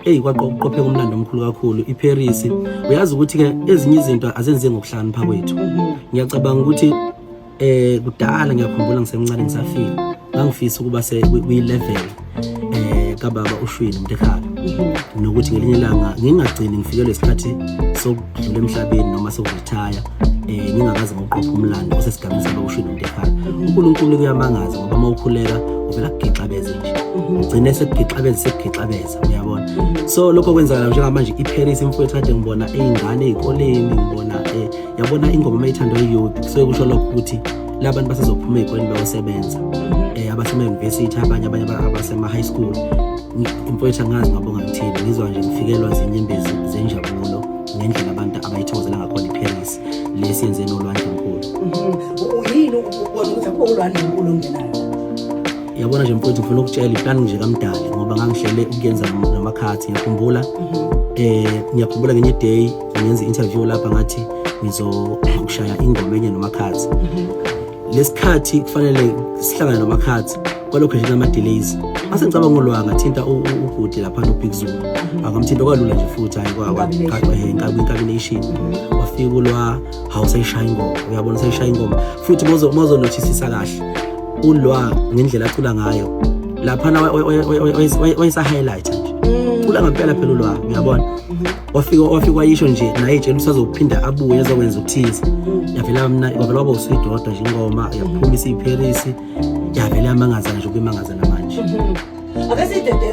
Eyi, kwaqopheka umlando omkhulu kakhulu iParis. Uyazi ukuthi ke ezinye izinto azenziwe ngokuhlakanipha kwethu. Ngiyacabanga ukuthi kudala, ngiyakhumbula ngisemncane, ngisafika, ngangifisa ukuba se kwi-level kababa uShwini Mntekhala, nokuthi ngelinye ilanga ngingagcini ngifikelwe isikhathi sokudlula emhlabeni noma sokurithaya ngingakaze ngokuqopha umlando osesigabeni sababa uShwini Mntekhala. UNkulunkulu kuyamangaza, ngoba uma ukhuleka uvela kugixabeze nje, ugcine sekugixabeze, sekugixabeza, uyabona. So lokho kwenzakala njengamanje iParis, mfowethu, kade ngibona ey'ngane ey'koleni, ngibona yabona ingoma uma ithandwa i-youth, kusuke kusho lokho ukuthi labantu basezophuma ey'koleni bayosebenza, abasema-university, abanye abasema-high school. Mfowethu, angazi ngabonga ngithini, ngizwa nje ngifikelwa zinyembezi zenjabulo ngendlela abantu abayithokozela ngakhona iParis lesi yenze nolwandle omkhulu. Yini ubona ukuthi akukho ulwandle omkhulu ongenayo? Yabona nje mfowethu, ngifuna ukutshela iplani nje kamdali, ngoba ngangihlele ukuyenza nomakhathi. Ngiyakhumbula, ngiyakhumbula ngenye day ngenza i-interview lapha, ngathi ngizokushaya ingoma enye nomakhathi. Lesikhathi kufanele sihlangane nomakhathi, kwalokho nje nama-delays, mase ngicabanga ngolwa, ngathinta ubhuti laphana, uBig Zulu. Akamthinta kwalula nje futhi, hayi, Inkabi Nation. Wafika ulwa, hawu, sayishaya ingoma, uyabona, sayishaya ingoma futhi. Mozo-notice-isa kahle ulwa ngendlela acula ngayo laphana, wayesa-highlight nje, cula ngempela phela ulwa, uyabona. Wafika wayisho nje naye, etshela usazophinda abuye ezokwenza ukuthize. Yavela mna, wavela waba uswidodwa nje ingoma, yaphuma isiyiParis, yavela yamangaza nje, ukuyimangaza namanje. Ake siyidedele.